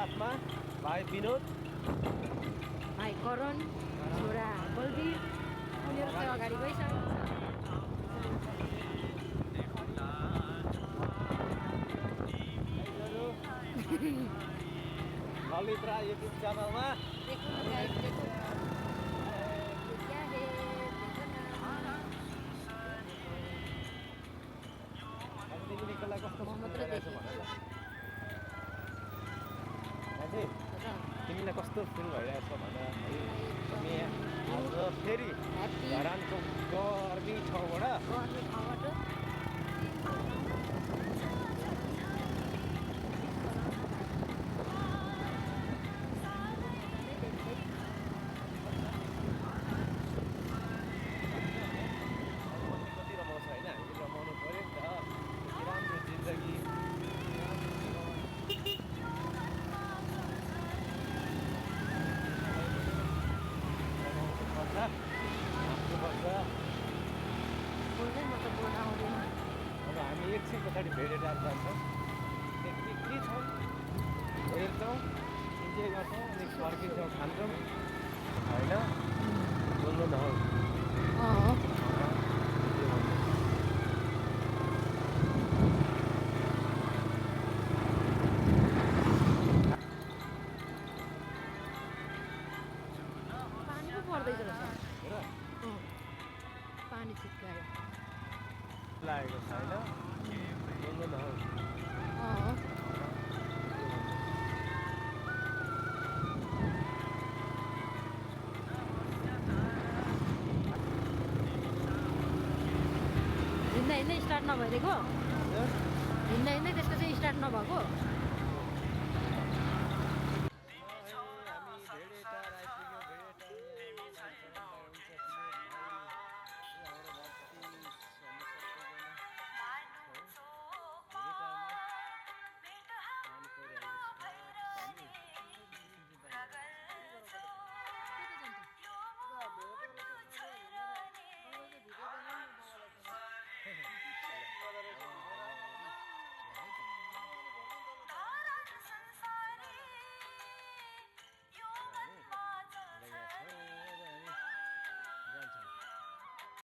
साथमा भाइ विनोद, भाइ करण, छोरा बलवीर उनीहरू चाहिँ अगाडि गइसकेको ललित राई युट्युब च्यानलमा तिमीले कसलाई कस्तो भइरहेछ भन त। दाजु तिमीलाई कस्तो फिल भइरहेछ भन है। हामी आज फेरि धरानको गर्मी ठाउँबाट कति रमाउँछ होइन, हामीले रमाउनु पऱ्यो नि त। यति राम्रो जिन्दगी अब हामी एकछिन पछाडि भेटेर जान्छौँ, के छौँ हेर्छौँ, इन्जोय गर्छौँ, अनि फर्किन्छौँ, खान्छौँ होइन। बोल्नु न हौ। पानी पो पर्दैछ रहेछ। हेर पानी छिट्कायो लागेको छ होइन। बोल्नु न हौ। हिँड्दा हिँड्दै स्टार्ट नभइदिएको, हिँड्दा हिँड्दै त्यसको चाहिँ स्टार्ट नभएको।